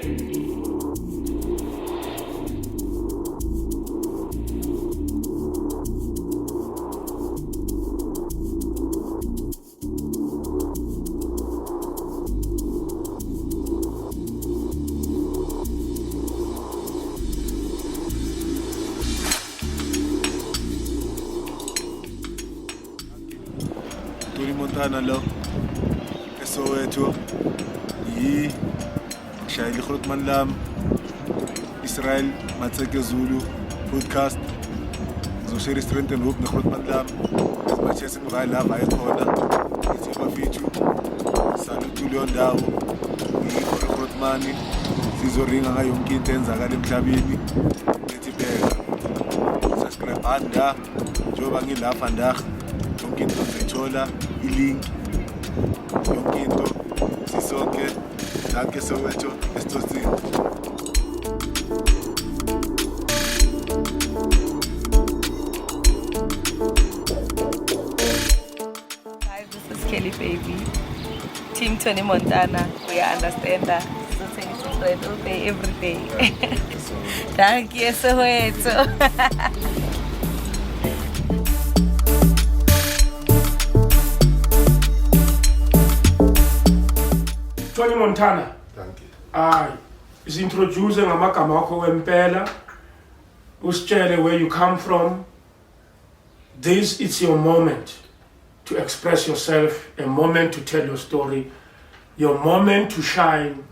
Tony Montana lo eSoweto yi ngishayela iGrootman lami Israel Matseke Zulu podcast. Ngizoshare i-strength and hope neGrootman lami as much as ngivaye la vaye khona. Ngithi bafethu, salute kuleyo ndawo. Ngikho iGrootman, sizoringa ngayo yonke into eyenzakala emhlabeni. Ngithi bheka, subscribe anda njengoba ngilapha ndah, yonke into uzoyithola, i-link, yonke into, sisonke. Dankie Soweto, esitosini. Hi, this is Kelly Baby. Team Tony Montana, we understand that. So take it all day, every day. Thank you, Soweto. Tony Montana. Thank you. Hayi, izintroduce ngamagama wakho wempela. Usitshele where you come from. This is your moment to express yourself, a moment to tell your story, your moment to shine,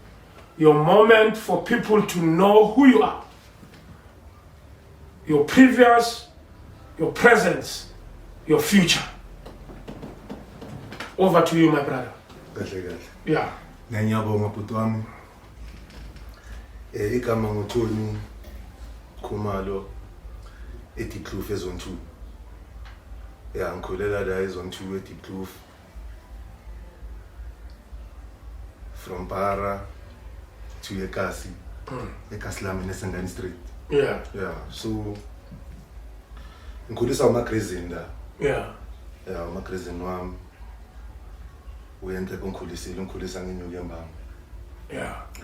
your moment for people to know who you are. Your previous, your presence, your future. Over to you, my brother. Kahle kahle. Yeah. Ngiyabonga bhuti wami. Igama nguTony Khumalo, eDiepkloof, eZone 2. Ya, ngikhulela la eZone 2 eDiepkloof. From Para to eKasi. Ekasi lami neSengani Street. Yeah, so ngikhulisa uMagrizini la. Ya, uMagrizini wami. Uyente kongikhulisile, ungikhulisa ngenyuku embamba.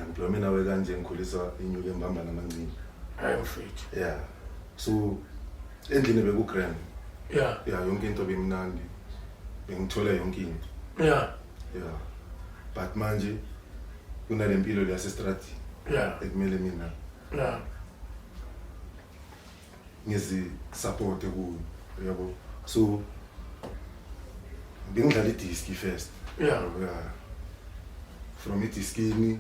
Ngiphiwa mina we kanje, ngikhulisa inyuku embamba namancini. I am fit. Yeah. So endlini beku grand. Yeah, yonke into bimnandi. Bengithola yonke into. Yeah. But manje kunalempilo leyasestradini ekumele mina ngizi support kuyo, yabo. So bengidlala idiski first. Yeah. From idiskini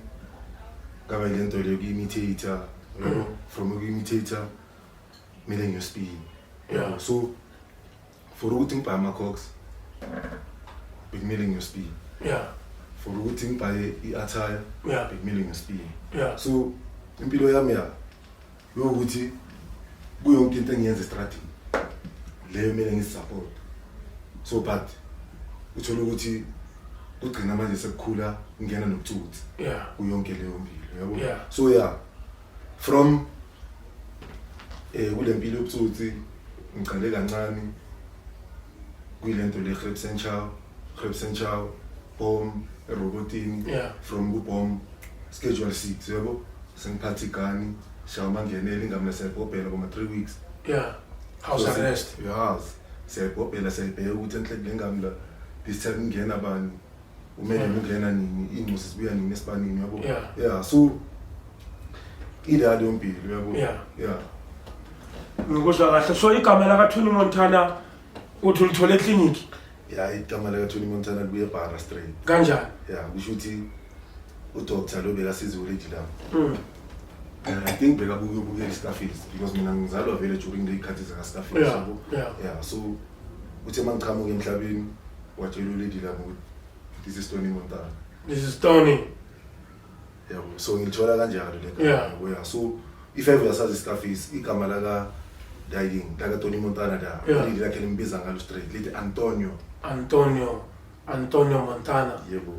kaba ile nto leyo ku-imitator, yabo. From uku-imitator kumele ngiyospin. So for ukuthi ngibhaye ama-cox bekumele ngiyospin. For ukuthi ngibhaye i-attire bekumele ngiyospin. So impilo yami ya yokuthi kuyonke into engiyenza estradini leyo kumele ngizisupport. So but uthola ukuthi kugcina manje sekukhula kungena nobutsotsi kuyonke leyo mpilo, yabo. So yeah, from kule mpilo yobutsotsi ngiqale kancane kuyilento le Grapes and Chow, Grapes and Chow, bomb erobotini. From ku bomb schedule 6, yabo, sengiphatha igani shawa mangenela ingami siyayibhobhela kuma 3 weeks. Yeah. House arrest. Yes, siyayibhobhela, siyayibheka ukuthi enhle kule ngami la, this time ingena bani, umele ungena nini, ingcosi sibuya nini esibanini, yabo. Yeah, so ila leyo mpilo, yabo. Yeah. Ngikuzwa kahle. So igama laka Tony Montana uthi ulithole eclinic? Yeah, igama laka Tony Montana libuye eBara straight. Kanjani? Yeah, kusho ukuthi udoctor lo bekasiza already la. I think bekabuye ubukela iScarface because mina ngizalwa vele during the ikhathi zaka Scarface, yabo. Yeah, so uthe mangiqhamuka emhlabeni watshela ulady lami ukuthi this is Tony Montana. This is Tony. Yabo, so ngilithola kanjalo le gama. Yabo, yeah. So if ever uyasazi iScarface, igama laka dying laka Tony Montana la, lady lakhe limbiza ngalo straight lithi Antonio. Antonio, Antonio Montana. Yebo.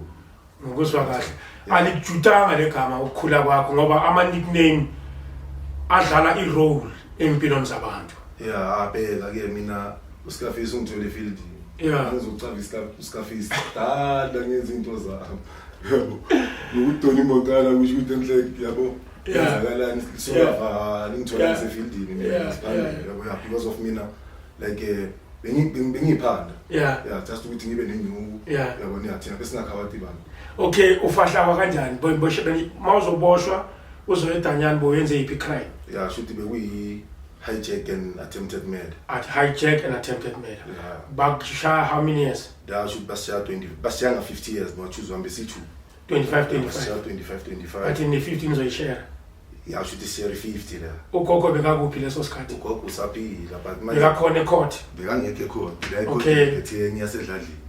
Ngikuzwa kahle. Alikujutanga le gama ukukhula kwakho, ngoba ama nickname adlala i-role empilweni zabantu. Yeah, abheka ke mina uScarface ungithole efieldini. Ngizocava uScarface dala ngenza into zami. Yabo, nokuthi Tony Montana kusho ukuthi enhle, yabo, kwenzakalani, sokavala ngithola ngisefieldini mina, ngisibambile, yabo, yeah, because of mina like bengiyiphanda, yeah, just ukuthi ngibe nenyuku, yabo, yeah, thina besingakhawati bantu. Okay, ufahlawa kanjani? Mawuzoboshwa uzoya eDanyani, boyenze yiphi crime? Yeah, shuthi bekuyi hijack and attempted murder. At hijack and attempted murder. Yeah. Bakushaya how many years? Yeah, shuthi basishaya 20, basishaya nga 50 years, no choose one besithi 25 25. Basishaya 25 25. Bathi ne 15 uzoyishare. Yeah, shuthi siyare 50 la. Ugogo bekakuphi leso sikhathi? Ugogo usaphila, but manje bekakhona ecourt. Bekangekho ecourt. La ecourt ethe ngiyasedladlini.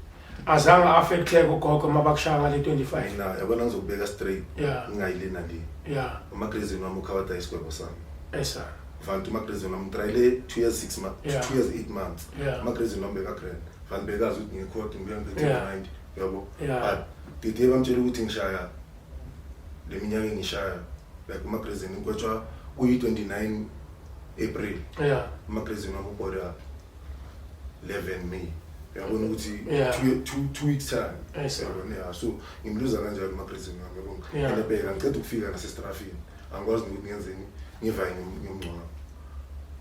Azange affecteke ugogo mabakushaya ngale 25. Mina yabona ngizokubeka straight. Ngingayilena le. Umagrezini wami ukhawata isigwebo sami. Esa. Vantu umagrezini wami ngitrayele 2 years 6 months, 2 years 8 months. Umagrezini wami beka grand. Vantu bekazi ukuthi ngiye-court ngibuya ngiphethe 90, yabo. But dide bamtshela ukuthi ngishaya le minyaka engishaya like umagrezini ngigwetshwa kuyi 29 April. Umagrezini wami ubhoda 11 May. Uyabona ukuthi 2 weeks time. Uyabona, yeah. So ngimluza kanjalo umagrezini wami, yabona. Ngiyabheka ngiceda ukufika nasestrafini. Angikwazi ukuthi ngenzeni, ngivaye ngimngcwabo.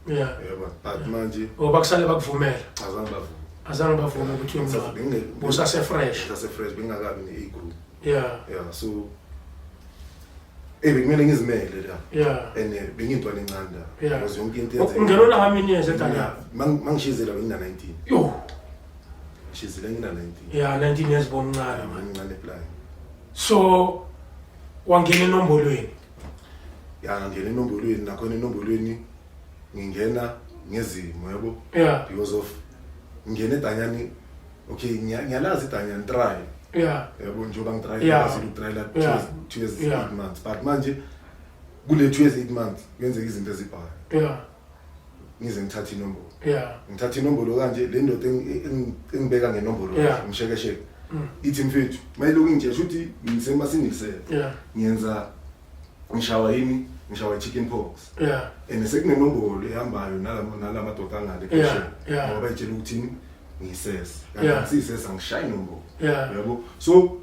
Yabona, but manje Ngoba kusale bakuvumela. Azange bavume. Azange bavume ukuthi uyomngcwabo. Usase fresh. Usase fresh, bengingakabi ne-A group. Yeah, so bekumele ngizimele la. And bengiyintwana encane la. Because yonke into yenzeka. Ungena na how many years edala? Mangishizela bengina 19. Yo. Ngishizela ngina 19. Yeah, 19 years bomncane man. Ngimncane plan. So wangena enombolweni. Ya, ngangena enombolweni, nakhona enombolweni ngingena ngezimo, yabo. Because of ngingena eDanyani, okay, ngiyalazi iDanyani try. Yabo, njengoba ngitry, ngikwazi ukutry la 2 years, 8 months. But manje kule 2 years 8 months kwenzeka izinto ezibhayo. Ngize ngithathe inombolo. Ngithathe inombolo kanje, le ndoda engibeka ngenombolo ngishekesheke. Ithi mfethu, mayiloku ngitshela ukuthi ngisemasinilisele. Ngiyenza ngishawa yini? Ngishawa chicken pox. And sekunenombolo ehambayo nalamadoda angale phesheya. Ngoba bayitshela ukuthi ngisese. Kanti angisisese, angishayi inombolo. Yabo. So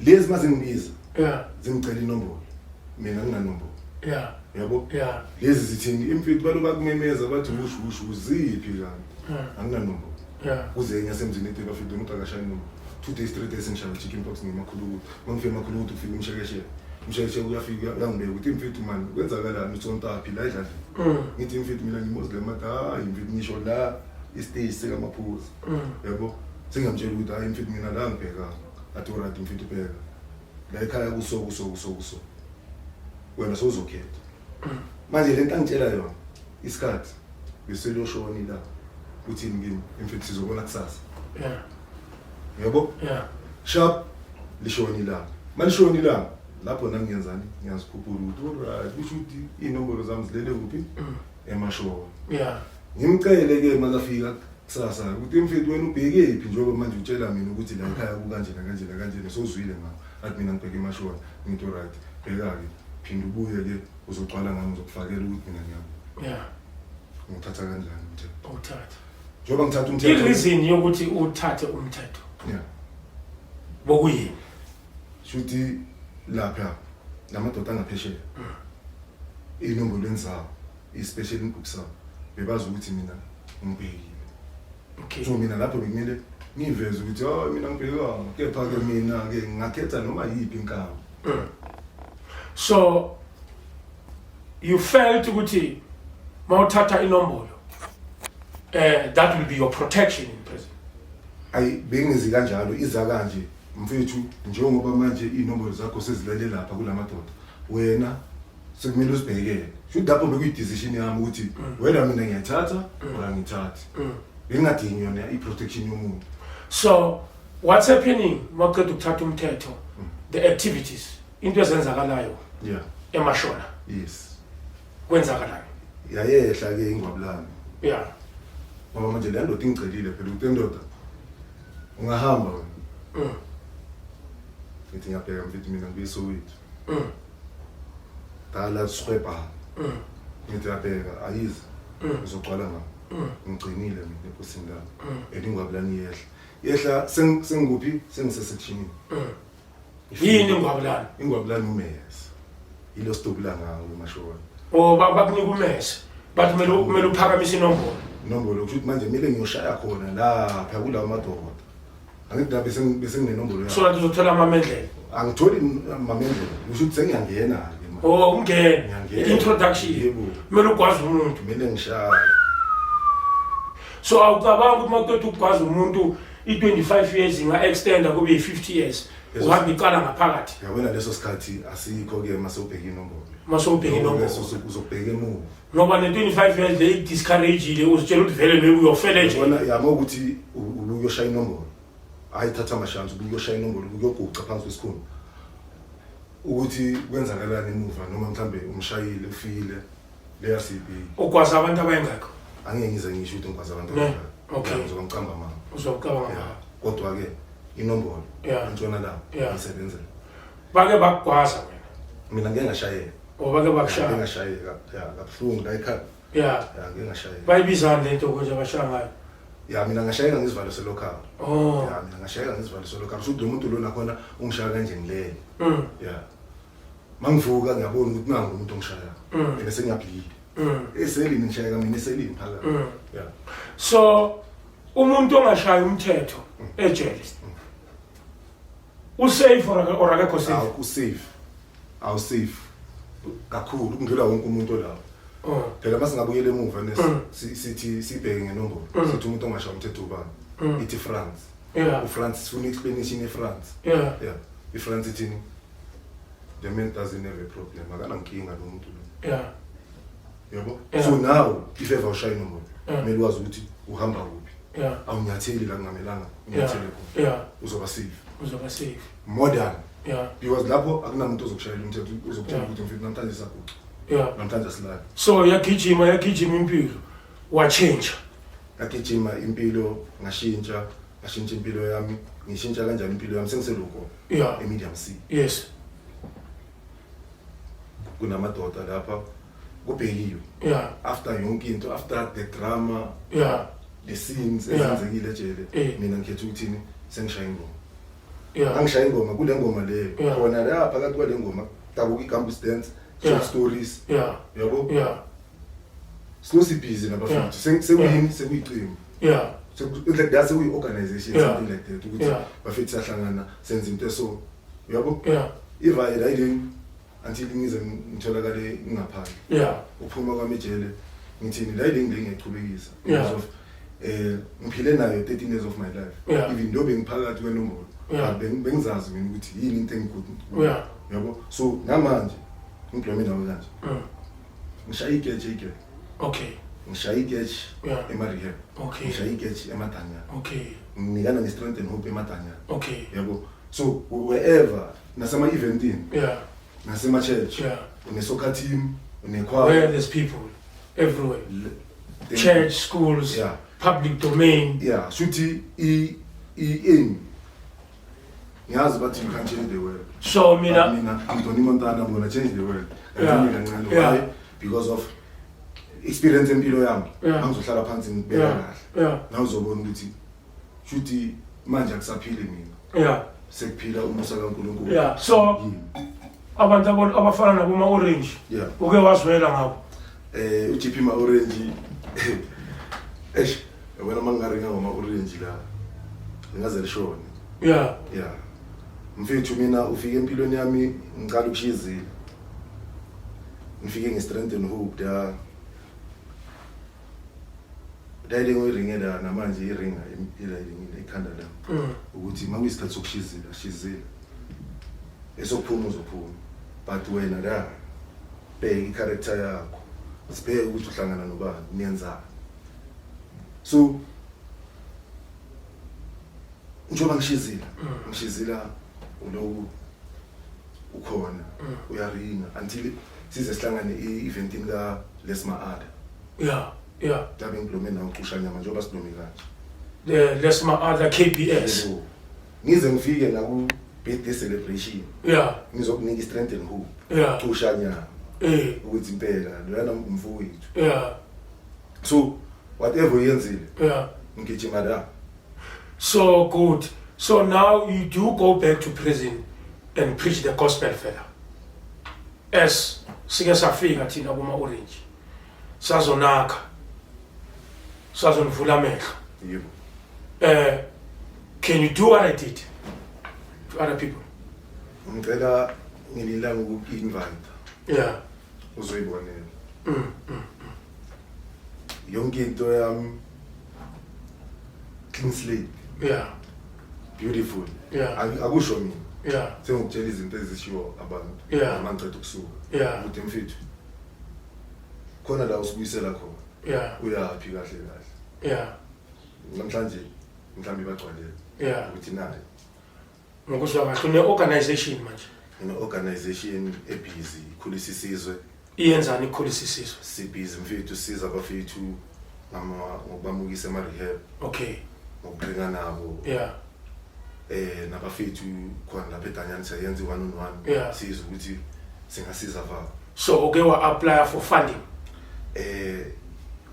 lezi mazingibiza. Zingicela inombolo. Mina nginanombolo. Yabo? Lezi zithini imfethu baloba kumemeza bathi ushu ushu uziphi kanti? Anginanombolo. Kuze ngiyasemzini ethi bafike umuntu akashayi inombolo. 2 days 3 days ngishaya chicken pox ngemakhulu ukuthi. Mangifika emakhulu ukuthi ufike umshekesheke. Umshekesheke uyafika uyangibeka ukuthi imfethu man kwenzakalani usontaphi la edladleni. Ngithi imfethu mina ngimuslim athi hayi imfethu ngisho la istage sikamaphuza. Yabo? Sengiyamtshela ukuthi hayi imfethu mina la ngibheka. Athi alright imfethu bheka. La ekhaya kuso kuso kuso kuso. Wena sowuzokhetha. Manje lento angitshela yona isikhathi beseliyoshona la. Uthini kimi imfethu sizobona kusasa. Yabo? Sharp lishoni la. Malishoni la lapho nangiyenzani ngiyazikhuphula ukuthi alright kusho ukuthi inombolo zami zilele kuphi? Emashona. Ngimcele ke makafika kusasa ukuthi imfethu wena ubheke phi njengoba manje utshela mina ukuthi la ekhaya kukanje nakanje nakanje sowuzwile ngakho. Athi mina ngibheke emashona. Ngithi alright bheka ke phinda ubuye ke uzogcwala ngami ngizokufakela ukuthi mina ngiyabuya. Ngithatha kanjani umthetho? Uthatha. Njengoba ngithatha umthetho. I-reason yokuthi uthathe umthetho. Bokuyini? Shuthi lapha lamadoda angaphesheya. Inombolo zawo, especially inbox zabo, bebazi ukuthi mina ngibhekile. So mina lapho bekumele ngiveze ukuthi oh mina ngibhekanga, kepha ke mina ke ngakhetha noma yiphi inkawu. So you felt ukuthi mawuthatha inombolo that will be your protection in prison. Ayi bengezi kanjalo iza kanje mfethu njengoba manje inombolo zakho sezilele lapha kulamadoda wena sekumele uzibhekele. Futhi lapho bekuyi decision yami ukuthi wena mina ngiyathatha or angithathi. Bengingadingi yona i protection yomuntu. So what's happening mawuqeda ukuthatha umthetho, the activities into ezenzakalayo emashona. Kwenzakalayo. Yayehla ke ingwabulane. Ngoba manje le ndoda ingicelile phela ukuthi ndoda ungahamba wena. Ngithi ngiyabheka mfethu mina ngibuye Soweto. Dala sikhwebha. Ngithi ngiyabheka ayizi. Ngizogcwala ngami. Ngigcinile mina enkosini lami. And ingwabulane iyehla. Yehla sengikuphi, sengisesekshinini. Yini ingwabulana? Ingwabulana umese ilo sidubula ngawo umashona. Oh, bakunika umese, bathi kumele uphakamise inombolo. Inombolo kusho ukuthi manje kumele ngiyoshaya khona lapha kulawo madoda. Angithi la bese nginenombolo yami. So that uzothola amamendlela. Angitholi amamendlela, kusho ukuthi sengiyangena-ke manje. Oh, ungena. Ngiyangena. Introduction. Yebo. Kumele ugwaze umuntu. Kumele ngishaye. So awucabangi ukuthi uma kuqeda ukugwaza umuntu i-25 years inga-extenda kube yi-50 years, uhamba icala ngaphakathi. Yabona leso sikhathi asikho-ke uma sewubheka inombolo. Uma sewubheka inombolo. Uzobheka emuva. Ngoba ne-25 years le ikudiscouragile, uzitshela ukuthi vele maybe uyofela ejele. Yabona yama ukuthi ubuyoshaya inombolo. Hayi, thatha amashansi, ubuyoshaya inombolo, ubuyoguqa phansi kwesikhumba. Ukuthi kwenzakalani emuva noma mhlambe umshayile ufile leya CB. Ugwaza abantu abayingakho? Angeke ngize ngisho ukuthi ngigwaza abantu abayingakho. Okay. Ngizoba ngicamba amanga. Uzocabanga amanga. Kodwa ke inombolo entshonalanga ngisebenzela. Bake bakugwaza wena? Mina ngeke ngashayeka. Oh, bake bakushaya. Ngeke ngashayeka. Ya, kabuhlungu la ekhaya. Ya, ngeke ngashayeka. Bayibizani lento konje abashaya ngayo? Ya, mina ngashayeka ngesivalo selokhawa. Oh. Ya, mina ngashayeka ngesivalo selokhawa. Kusho ukuthi lo muntu lona khona ungishaya kanje ngilele. Ya. Mangivuka ngiyabona ukuthi nangu umuntu ongishaya. Mina sengiyableed. Eselini ngishayeka mina eselini phakathi. Ya. So umuntu ongashaya umthetho ejele usafe or akekho safe? Awu safe. Awu safe. Kakhulu ukundlula wonke umuntu olapho. Oh. Phela masingabuyela emuva sithi sibheke ngenombolo. Sithi umuntu ongashaya umthetho ubani? Ithi France. uFrance sifuna explanation eFrance. Yeah. iFrance ithini? The man doesn't have a problem. Akanankinga lo muntu lo. Yabo? So now if ever ushaya inombolo, kumele wazi ukuthi uhamba kuphi. Awunyatheli la kungamelanga unyathele khona. Uzoba safe. Uzoba safe. More than. Because lapho akunamuntu ozokushayela umthetho, uzokutshela ukuthi mfethu namhlanje saguqa. Namhlanje silala. So yagijima impilo. Wachange. Yagijima impilo, ngashintsha, ngashintsha impilo yami. Ngishintsha kanjani impilo yami sengiseloko? E-medium C. Yes. Kunamadoda lapha kubhekiwe. After yonke into, after the drama, the scenes ezenzekile ejele, mina ngikhetha ukuthini, sengishaya ingoma. Angishaya ingoma kule ngoma leyo. Khona la phakathi kwale ngoma dabuka iGambus dance, short stories. Yabo? Slow busy nabafethu. Sekuyini, sekuyiqembu. Like that's a organization, something like that. Ukuthi bafethu siyahlangana senza into eso. Yabo? Ivaye la yini until ngize ngitholakale ngingaphandle. Uphuma kwami ejele ngithini la yini ngiyachubekisa because of ngiphile nayo 13 years of my life. Even though bengiphakathi kwenombolo, but bengizazi mina ukuthi yini into engigood. Yabo? So namanje ngiblome nawe kanje. Ngishaya igeje igeje. Okay. Ngishaya igeje ema rehab. Okay. Ngishaya igeje emadanyana. Okay. Nginikana ne strength and hope emadanyana. Okay. Yabo? So wherever nasema eventini. Nasema church. Une soccer team, une choir. Where there's people everywhere. Church, schools, public domain. Yeah, shuthi i aim. Ngiyazi bathi you can change the world. So mina I'm Tony Montana, I'm going to change the world. Kancane kancane. Why? Because of experience empilo yami. Angizohlala phansi ngibheka kahle. Nawe uzobona ukuthi shuthi manje akusaphili mina. Sekuphila umusa kaNkulunkulu. So abantu abafana nabo ma Orange. Uke wazwela ngabo. uGP ma Orange. Eish, wena mangaringa ngoma Orange la. Ngingaze lishone. Mfethu mina ufike empilweni yami ngiqala ukushizila. Ngifike nge-Strength and Hope da. Dayile ngoyiringe la namanje iringa ilayingile ikhanda lami. Ukuthi makuyisikhathi sokushizila, shizila. Esokuphuma uzophuma. But wena la bheka i-character yakho. Sibheke ukuthi uhlangana nobani, niyenzani. So njengoba ngishizila, ngishizila uloku ukhona uyaringa until size sihlangane e-eventini ka Les Maada. Dabe ngiblome nawe uqusha nyama njengoba siblome kanje. The Les Maada KBS. Yebo. Ngize ngifike la ku birthday celebration. Ngizokunika i-strength and hope. Uqusha nyama. Ukuthi impela loyana umfowethu. So whatever uyenzile. Ngigijima la. So good. So now you do go back to prison and preach the gospel further. As sike safika thina kuma orange. Sazonakha. Sazonivula amehlo. Yebo. Can you do what I did to other people? Ngicela ngelilanga ukuku-invite uzoyibonela yonke into yami, clean slate, beautiful. Akusho mina, sengikutshela izinto ezishiwo abantu noma ngiceda ukusuka ukuthi mfethu, khona la usibuyisela khona, uyaphi kahle kahle? Namhlanje mhlawumbe bagcwalele ukuthi naye. Ngokuzwa kahle, une-organization manje? Ine-organization ebhizi ikhulisa isizwe. Iyenzani ikhulisa isizwe? Sibhizi mfethu, siza abafethu ngokubamukisa ema-rehab, ngokuringa nabo, nabafethu khona lapha edanyani siyayenza i-one on one, sizwe ukuthi singasiza va. So uke wa-apply for funding?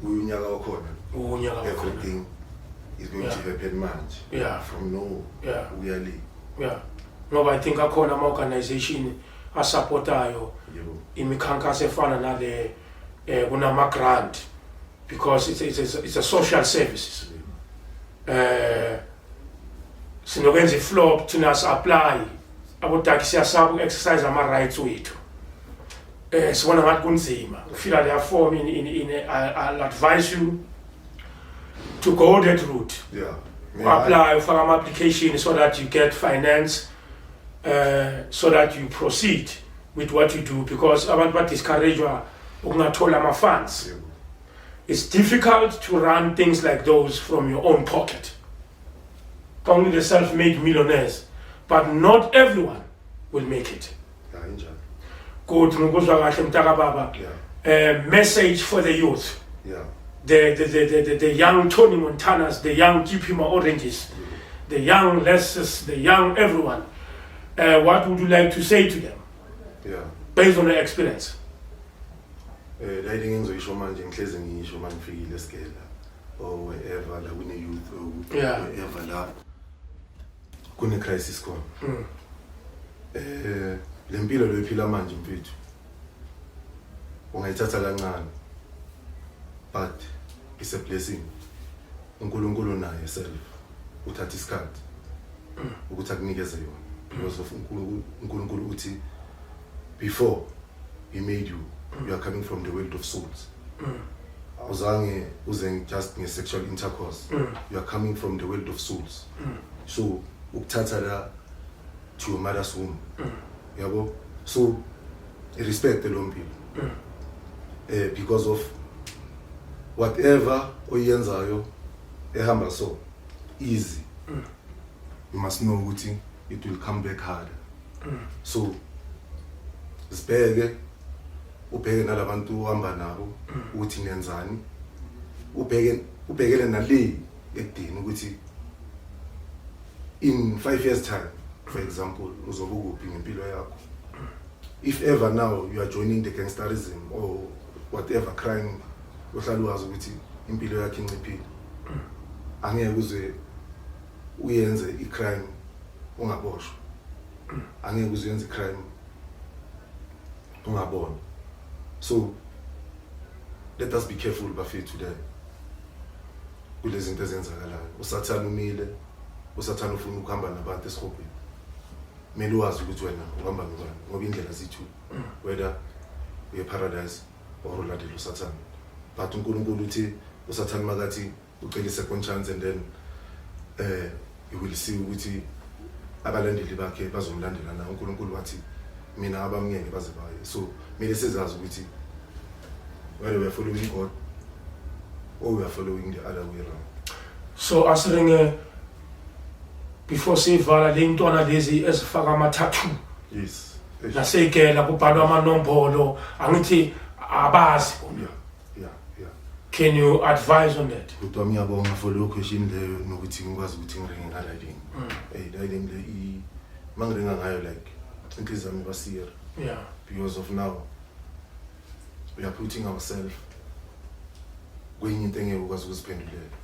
Unyaka wakhona. Unyaka wakhona. Everything is going to happen manje, from now ukuya le. Yeah, ngoba I think akhona ama-organization asupportayo imikhankaso efana nale, kunama-grant because it's a social services. Sinokwenza i-flop thina, si-apply abodaki, siyasaba uku-exercise ama-rights wethu, sibona ngathi kunzima ufila leya form in I'll advise you to go that route. Apply, ufake ama-application so that you get finance, so that you proceed with what you do, because abantu badiscouragewa ukungathola ama-funds. It's difficult to run things like those from your own pocket. Only the self-made millionaires, but not everyone will make it. Ya, injalo. Good, ngikuzwa kahle mntaka baba. Message for the youth, the young Tony Montanas, the young Keep Oranges, the young Lesses, the young everyone. What would you like to say to them based on your experience? La ile ngizoyisho manje, ngihlezi ngisho mangifikile esigela or wherever la kune youth or wherever la kune crisis khona. Le mpilo loyiphila manje mfethu ungayithatha kancane, but it's a blessing. uNkulunkulu naye self uthatha isikhathi ukuthi akunikeze yona, because of uNkulunkulu uthi before he made you, you are coming from the world of souls. Awuzange uze just nge-sexual intercourse. You are coming from the world of souls. So ukuthatha la to your mother's womb, yabo, so respect lo mpilo, because of whatever oyenzayo ehamba so easy, you must know ukuthi it will come back harder. So sibheke, ubheke nalabantu ohamba nabo ukuthi nenzani, ubheke, ubhekele nale ekudeni ukuthi in 5 years time, for example, uzobe ukuphi ngempilo yakho. If ever now you are joining the gangsterism or whatever crime, uhlala wazi ukuthi impilo yakho inciphile. Angeke uze uyenze i-crime ungaboshwa, angeke uze uyenze i-crime ungabona. So let us be careful bafethu there kulezi zinto ezenzakalayo. Usathane umile, usathane ufuna ukuhamba nabantu esihogweni. Kumele wazi ukuthi wena uhamba nobani, ngoba indlela zithu, whether uye paradise or ulandela usathane. But uNkulunkulu uthi usathane makathi ucela i-second chance, and then you will see ukuthi abalandeli bakhe bazomlandela na. uNkulunkulu wathi mina abamngeke baze baye. So kumele sizazi ukuthi whether we are following God or we are following the other way around. So asiringe before sivala, le ntwana lezi ezifaka ama-tattoo naseyigela kubhalwa amanombolo, angithi abazi bona. Can you advise on that? Kodwa ngiyabonga for leyo question leyo, nokuthi ngikwazi ukuthi ngiringe ngalayini. Hey, layini le mangiringa ngayo, like inhliziyo yami basiyera, because of now we are putting ourselves kwenye into engeke ukwazi ukuziphendulela.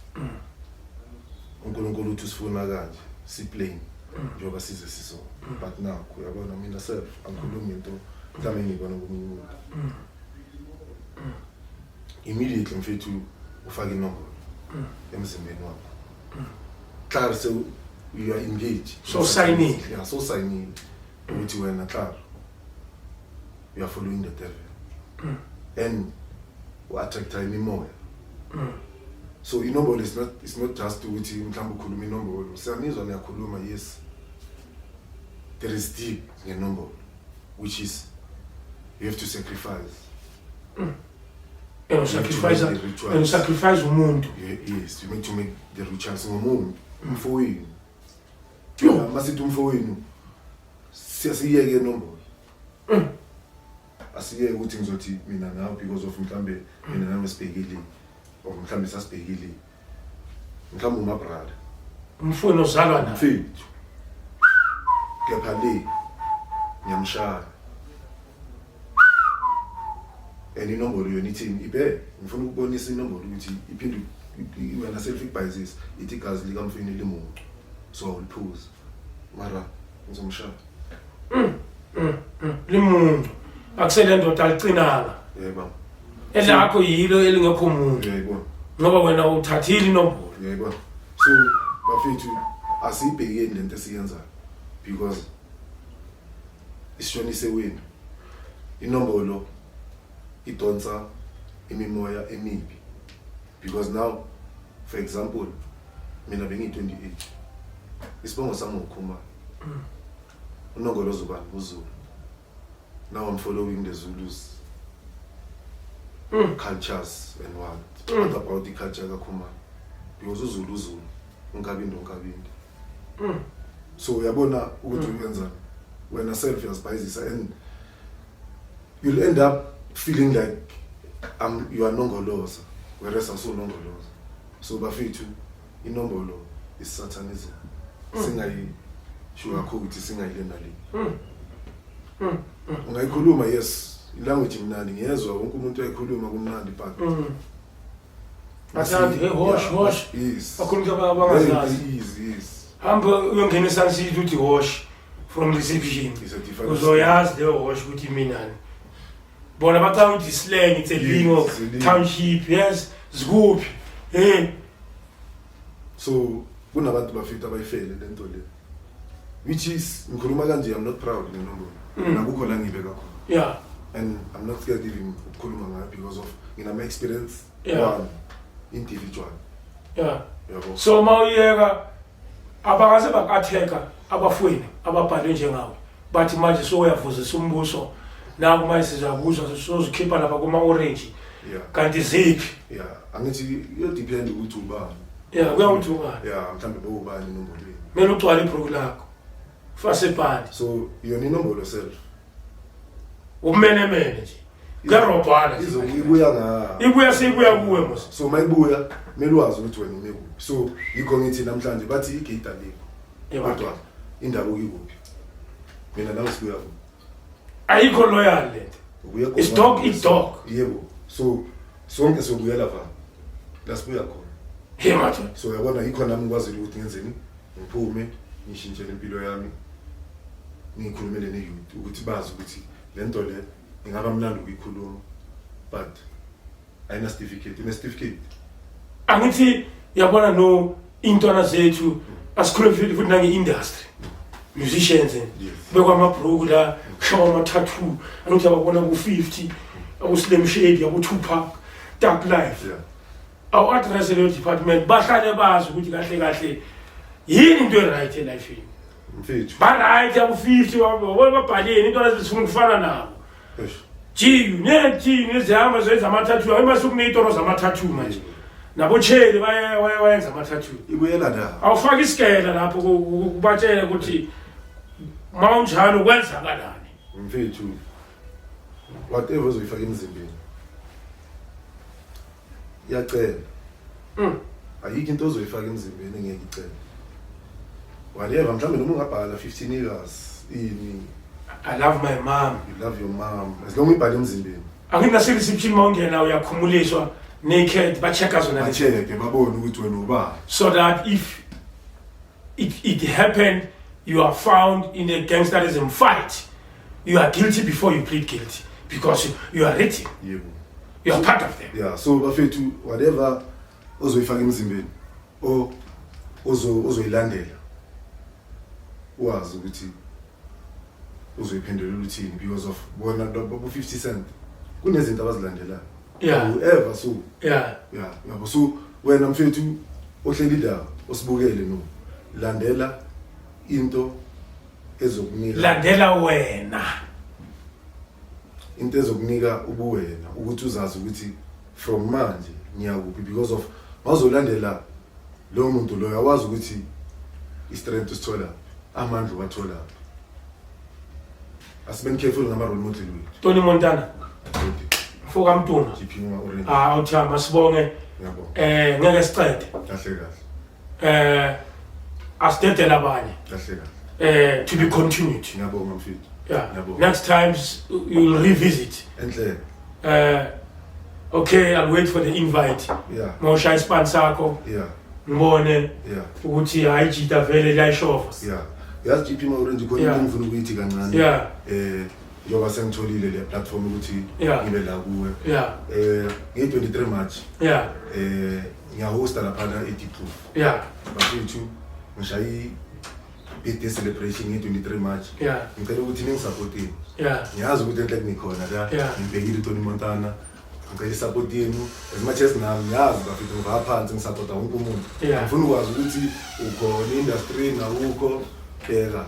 uNkulunkulu uthi usifuna kanje, si-plain njengoba size siso. But nakho uyabona, mina self angikhulumi into mhlawumbe ngiyibona komunye umuntu. Immediately mfethu ufake inombolo emzimbeni wakho, klaar, so you are engaged. So sign-ile. Yeah, so sign ukuthi wena klaar, you are following the devil and u-attracta imimoya. So inombolo is not, it's not just ukuthi mhlawumbe ukhuluma inombolo, siyanizwa niyakhuluma. Yes, there is deep ngenombolo, which is you have to sacrifice. And sacrifice. You have to make the rituals. And sacrifice umuntu. Yes, you need to make the rituals ngomuntu umfowenu. Yo. Masithi umfowenu, siyasiyeke inombolo, asiyeke ukuthi ngizothi mina nawe because of mhlambe mina nawe sibhekile or mhlambe sasibhekile, mhlambe uma-brother. Umfowenu ozalwa naye. Mfethu, kepha le ngiyamshaya and inombolo yona ithini ibe ngifuna ukubonisa inombolo ukuthi iphinde wena self ikubhayizisa, ithi igazi likamfini limuncu, so awuliphuzi, mara ngizomshaya. Limuntu akusele ndoda alicinanga. Yebo. Elakho yilo elingekho muntu. Uyayibona. Ngoba wena uthathile inombolo. Uyayibona. So bafethu, asiyibhekeni lento esiyenzayo because isishonise wenu. Inombolo idonsa imimoya emibi because now, for example, mina bengiyi-28, isibongo sami nguKhumalo, unongolozo ubani? UZulu. Now I'm following the Zulus cultures and what about the culture kaKhumalo? Because uZulu uZulu, uNkabinde uNkabinde. So uyabona ukuthi uyenzani wena self, uyazibhayizisa and you'll end up feeling like you are nongoloza, whereas awusunongoloza. So bafethu, inombolo is satanism, singayi sugarcoat, singayile nale. Ungayikhuluma, yes, ilanguage imnandi, ngiyezwa wonke umuntu uyayikhuluma, kumnandi, but Bathandi, hey, hosh, hosh. Yes. Bakhuluma abangazazi. Yes. Hamba uyongena eSun City, uthi hosh from reception. It's a different Uzoyazi leyo hosh ukuthi iminani. Bona bacanga ukuthi slang, it's a lingo. It's a lingo. Township, yes, zikuphi, hey. So kunabantu bafethu abayifele lento le, which is ngikhuluma kanje, I'm not proud ngenombolo. Nakukho la ngibeka khona and I'm not scared even ukukhuluma ngayo because of nginama experience one individual. Yabo. So mawuyeka abakaze bakatheka abafweni ababhalwe njengawe, bathi manje soyavuzisa umbuso, naku manje sizakuzwa, sozikhipha lapha kuma-orange. Kanti ziphi? Yeah, angithi iyodepend ukuthi ubani. Yeah, kuya ukuthi ubani. Yeah, mhlawumbe bowubani enombolweni. Kumele ugcwale ibhruku lakho, ufase ibhandi. So yona inombolo self Ubumenemene nje, kuyarobhana nje. Ibuya nga Ibuya, seyibuya kuwe mos. So mayibuya kumele wazi ukuthi wena ume kuphi. So yikho ngithi namhlanje bathi igate alikho, kodwa indabuko ikuphi? Mina nawe sibuya kuphi? Ayikho loyal lento. Ubuya khona. It's dog eat dog. Yebo, so sonke siyobuyela va la sibuya khona. Hey madoda. So uyabona, yikho nami ngikwazile ukuthi ngenzeni, ngiphume, ngishintshele impilo yami, ngikhulumele ne-youth ukuthi bazi ukuthi le nto le ingaba mnandi ukuyikhuluma, but ayina certificate, ine certificate. Angithi yabona, no, intwana zethu asikhulume futhi nange-industry musicians. Bekwamabhruku la, kushawa ama-tattoo, angithi ababona ku-50, abo-Slim Shady, abo-Tupac, Thug Life. Awu-address leyo department, bahlale bazi ukuthi kahle kahle yini into e-right elifini. Mfethu. Ba-right abo-50, babona babhaleni, intwana zifuna ukufana nabo. Eish. G nezihamba zenza ama-tattoo, ayimase kuney'toro zama-tattoo manje, nabocheli bayenza ama-tattoo. Ibuyela la. Awufake isikela lapho kubatshele ukuthi ma unjalo kwenzakalani. Mfethu, whatever ozoyifaka emzimbeni iyacela. Ayikho into ozoyifaka emzimbeni engeke icele, whatever. Mhlawumbe noma ungabhala 15 years ini. I love my mom. You love your mom, as long uyibhale emzimbeni. Angithi nase-reception ma ungena uyakhumuliswa naked, ba-check-a zona lezi. Ba-check-e babone ukuthi wena ubani. So that if it happened, you are found in a gangsterism fight, you are guilty before you plead guilty because you are written. Yebo. You are part of them. Yeah, so bafethu, whatever ozoyifaka emzimbeni o ozo ozoyilandela, wazi ukuthi uzoyiphendulela uthini, because of bona bo 50 Cent kunezinto abazilandelayo. Whoever, so yeah, yabo. So wena mfethu ohleli la osibukele, no, landela into ezokunika Landela wena. Into ezokunika ubuwena, ukuthi uzazi ukuthi from manje ngiyakuphi, because of mawuzolandela lowo muntu loyo, awazi ukuthi i-strength usithola, amandla uwathola. Asibeni careful ngama-role model wethu. Tony Montana, mfoka Mtuna. GP Orange. Ah, awuthama, sibonge. Ngiyabonga. Ngeke sicede. Kahle kahle. Asidedele abanye. Kahle kahle. To be continued. Ngiyabonga mfethu. Ngiyabonga. Next times you'll revisit. Enhle. Okay, I'll wait for the invite. Mawushaya isipani sakho, ngibone ukuthi hayi, jita vele liyayishova. Yeah, yazi GP Orange, khona into engifuna ukuyithi kancane. Njengoba sengitholile le platform ukuthi ngibe la kuwe, ngiyi-23 March, ngiyahosta laphana e-Diepkloof. Bafethu, ngishaye i-birthday celebration nge-23 March. Ngicela ukuthi ningisupporteni. Ngiyazi ukuthi enhle nikhona la. Ngibhekile uTony Montana, ngicela isupport yenu as much as nami ngiyazi bafethu ngivaya phansi, ngisupporta wonke umuntu. Ngifuna ukwazi ukuthi ukhona i-industry nawukho, bheka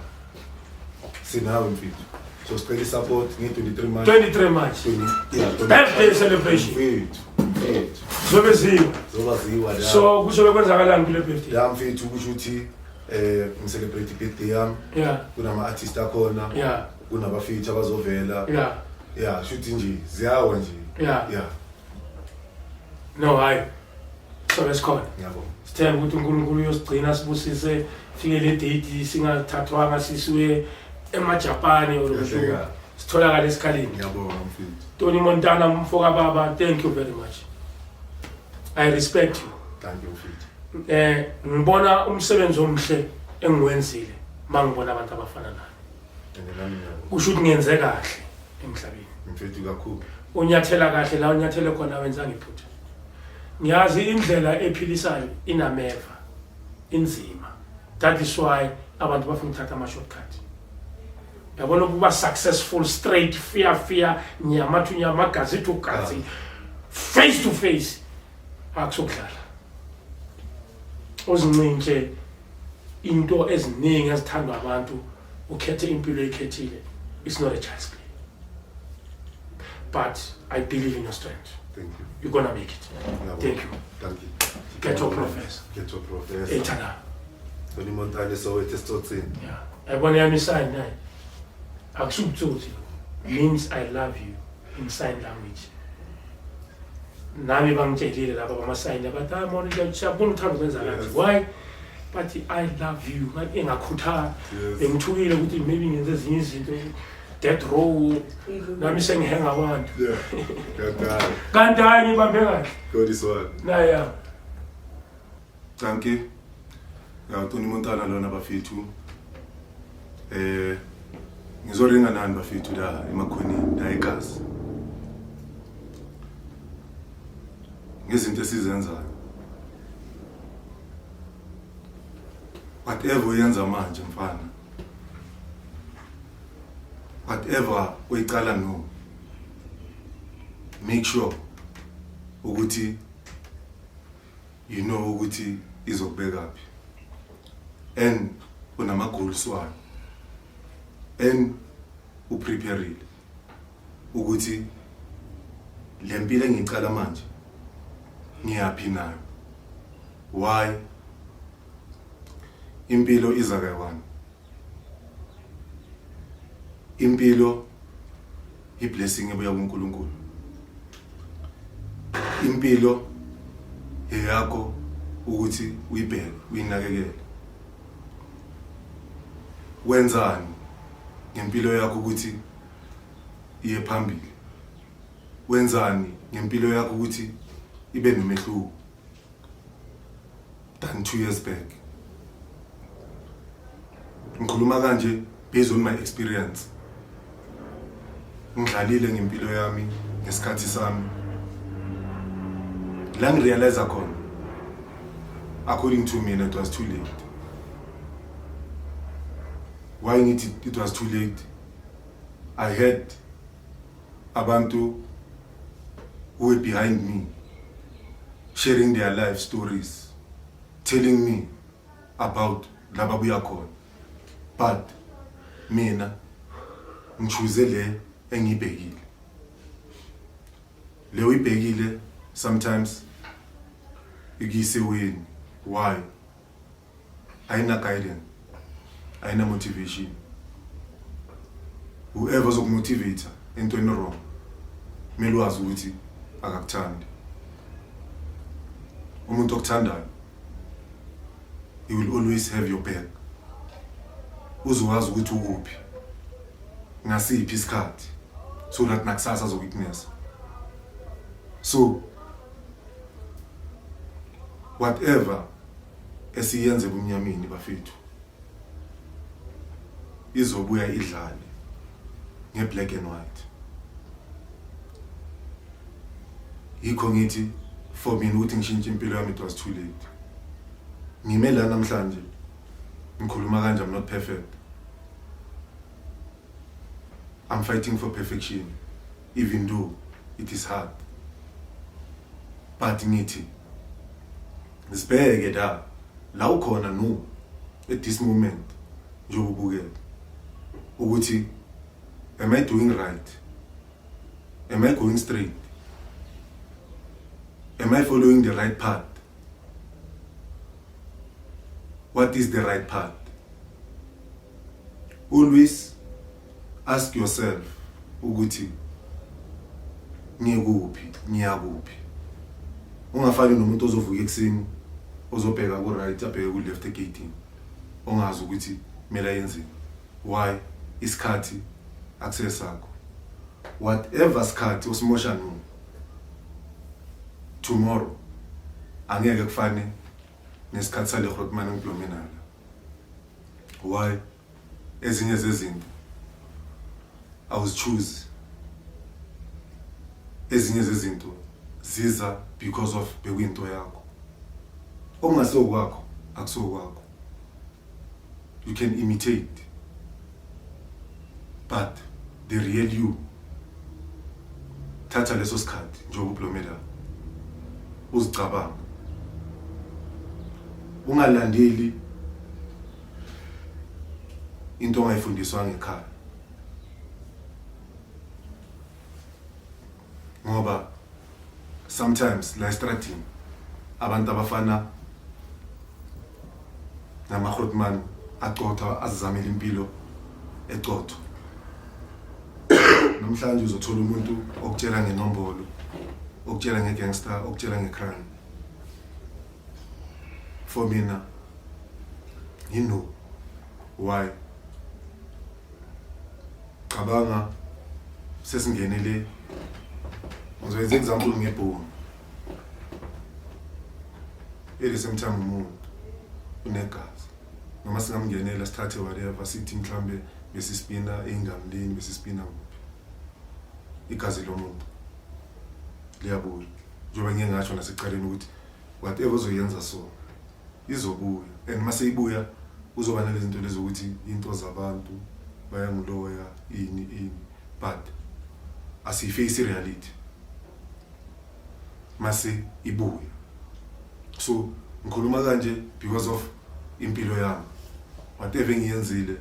sinawe mfethu, so sicela isupport nge-23 March. 23 March. 20, yeah, 23. Birthday celebration. Mfethu, mfethu. Zobe ziwa. Zoba ziwa la. So kuzobe kwenzakalani kule birthday? La mfethu, kusho ukuthi ngicelebrate i-birthday yami. Kunama-artist akhona, kunabafethu abazovela. Yeah, shuthi nje ziyawa nje. Yeah. No, hayi, sobe sikhona. Ngiyabonga. Sithemba ukuthi uNkulunkulu uyosigcina, sibusise, fike le date singathathwanga sisiwe emaJapani or Kahle kahle. sitholakale esikhaleni. Ngiyabonga mfethu. Tony Montana, mfoka baba, thank you very much, I respect you. Thank you mfethu. Ngibona umsebenzi omhle engiwenzile mangibona abantu abafana nami. And nami ngiyabonga. Kusho ukuthi ngenze kahle emhlabeni. Mfethu, kakhulu. Unyathela kahle la unyathele khona, wenza ngephutha. Ngiyazi indlela ephilisayo inameva, inzima. That is why abantu bafuna ukuthatha ama-shortcut, yabona, ukuba successful straight, fear fear, nyama to nyama, gazi to gazi, face to face, akusokudlala. Uzincintshe into eziningi ezithandwa abantu, ukhethe impilo eyikhethile. It's not a child's play, but I believe in your strength. Thank you. You're gonna make it. Ngiyabonga. Thank you. Thank you. Ghetto Professor. Ghetto Professor. Ethana. Tony Montana, Soweto esitsotsini. Yeah, yabona yami isign nayi, akusubutsotsi, means I love you in sign language. Nami bangitshelile laba bama-sign, bathi, "Hayi mona, siyabona uthanda ukwenza kanje." Why? Bathi, "I love you." Ngathi engakhuthala. Bengithukile ukuthi maybe ngenze ezinye izinto, death row, nami sengihenga abantu. Yeah, Kanti Kanti hayi, ngibambe kahle. God is one. Naya. Dankie. Ya, Tony Montana lona bafethu. Ngizoringa nani bafethu la emakhoneni la eGasi. Ngezinto esizenzayo. Whatever uyenza manje mfana. Whatever oyicala, no. Make sure ukuthi you know ukuthi izokubeka phi and unama goals wayo and uprepareile ukuthi le mpilo engicala manje ngiyaphi nayo. Why? Impilo iza kayi-one. Impilo i-blessing ebuya kuNkulunkulu. Impilo eyakho ukuthi uyibheke, uyinakekele. Wenzani ngempilo yakho ukuthi iye phambili? Wenzani ngempilo yakho ukuthi ibe nomehluko than 2 years back? Ngikhuluma kanje based on my experience. Ngidlalile ngempilo yami ngesikhathi sami. La ngirealize khona, according to me, it was too late. Why ngithi it was too late? I had abantu who were behind me sharing their life stories, telling me about laba buya khona, but mina ngichoose le engiyibhekile, le uyibhekile sometimes ikuyiseweni. Why? Ayina guidance, ayina motivation. Whoever ozokumotivate entweni wrong, kumele wazi ukuthi akakuthandi. Umuntu okuthandayo, he will always have your back, uzowazi ukuthi ukuphi ngasiphi isikhathi, so that nakusasa azowitness. So whatever esiyenze ebumnyameni, bafethu, izobuya idlale nge-black and white. Yikho ngithi for mina ukuthi ngishintshe impilo yami, it was too late. Ngime la namhlanje ngikhuluma kanje, I'm not perfect. I'm fighting for perfection, even though it is hard, but ngithi sibheke la la ukhona no at this moment njengoba ubukela ukuthi am I doing right? Am I going straight? Am I following the right path? What is the right path? Always ask yourself ukuthi ngikuphi, ngiyakuphi. Ungafani nomuntu ozovuka ekuseni, ozobheka ku right, abheke ku left egate, ongazi ukuthi kumele ayenzeni. Why? Isikhathi akusesakho. Whatever sikhathi osimosha no tomorrow angeke kufane nesikhathi sale grootman ngiblome nala. Why? Ezinye zezinto awuzichoose, ezinye zezinto ziza because of bekuyinto yakho. Okungasokwakho akusokwakho. You can imitate, but the real you, thatha leso sikhathi njengoba ublomela, uzicabanga, ungalandeli into ongayifundiswanga ekhaya, ngoba sometimes la estradini abantu abafana nama-grootman acotha azizamela impilo ecotho. Namhlanje uzothola umuntu okutshela ngenombolo, okutshela nge-gangster, okutshela nge-crime. For mina, you know why? Cabanga sesingenele, ngizoyenza example ngebhunu. At the same time umuntu unegazi, noma singamngenela sithathe whatever, sithi mhlambe besispina ey'ngamlini, besispina kuphi, igazi lomuntu liyabuya. Njengoba ngiye ngasho nasekuqaleni ukuthi whatever ozoyenza, so izobuya, and mase ibuya uzoba nalezi zinto lezi ukuthi into zabantu bayangiloya, ini ini, but asiyiface i-reality mase ibuya. So ngikhuluma kanje because of impilo yami. Whatever engiyenzile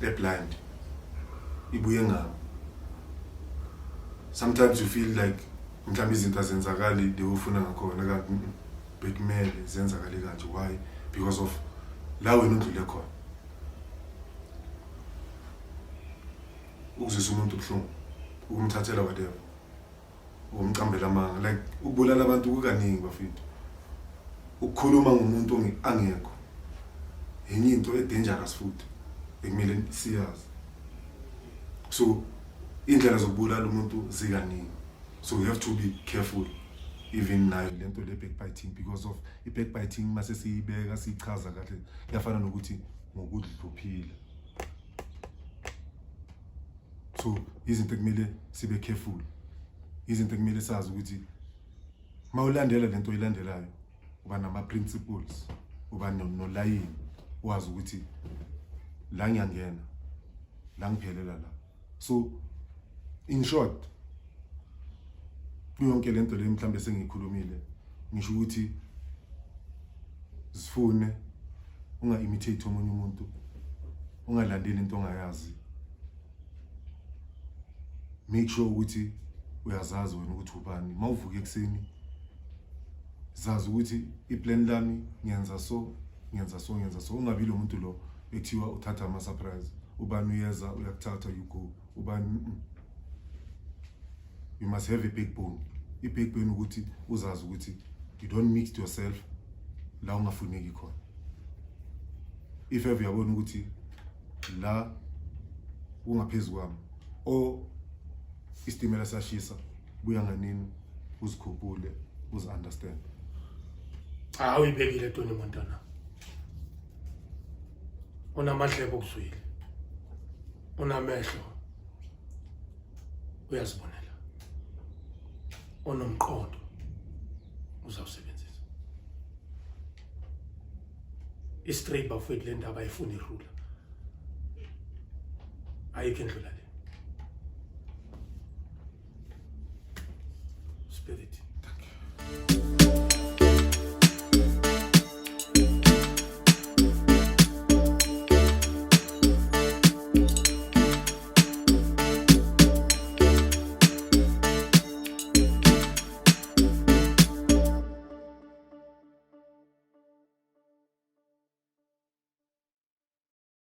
eblind ibuye ngami. Sometimes you feel like mhlawumbe izinto azenzakali le ufuna ngakhona, kanti bekumele zenzakale kanje. Why? Because of la wena undlule khona. Ukuzwisa umuntu ubuhlungu, ukumthathela whatever, ukumcambela amanga, like ukubulala abantu kukaningi, bafethu. Ukukhuluma ngomuntu angekho enye into e-dangerous futhi ekumele siyazi. So indlela zokubulala umuntu zikaningi, so you have to be careful even nayo lento le backbiting, because of i-backbiting mase siyibeka, siyichaza kahle, kuyafana nokuthi Ngokudluphila. So izinto ekumele sibe careful, izinto ekumele sazi ukuthi mawulandela lento oyilandelayo uba nama principles, uba nolayini, wazi ukuthi la ngiyangena, la ngiphelela la. So in short, kuyonke lento le mhlambe sengiyikhulumile, ngisho ukuthi zifune, unga imitate omunye umuntu, ungalandeli into ongayazi. Make sure ukuthi uyazazi wena ukuthi ubani. Mawuvuka ekuseni, zazi ukuthi iplan lami ngiyenza so, ngiyenza so, ngiyenza so. Ungabi lo muntu lo ekuthiwa uthatha ama surprise, ubani uyeza uyakuthatha, you go, ubani. You must have a backbone, i-backbone ukuthi uzazi ukuthi you don't mix yourself la ungafuneki khona. If ever uyabona ukuthi la kungaphezu kwami or isitimela siyashisa, buya nganini, uzikhuphule, uzi-understand. Cha, uyibekile Tony Montana. Unamadlebe okuzwile, unamehlo uyazibonela, onomqondo uzawusebenzisa. I-straight, bafowethu, le ndaba ayifuni irula, ayikho indlela le.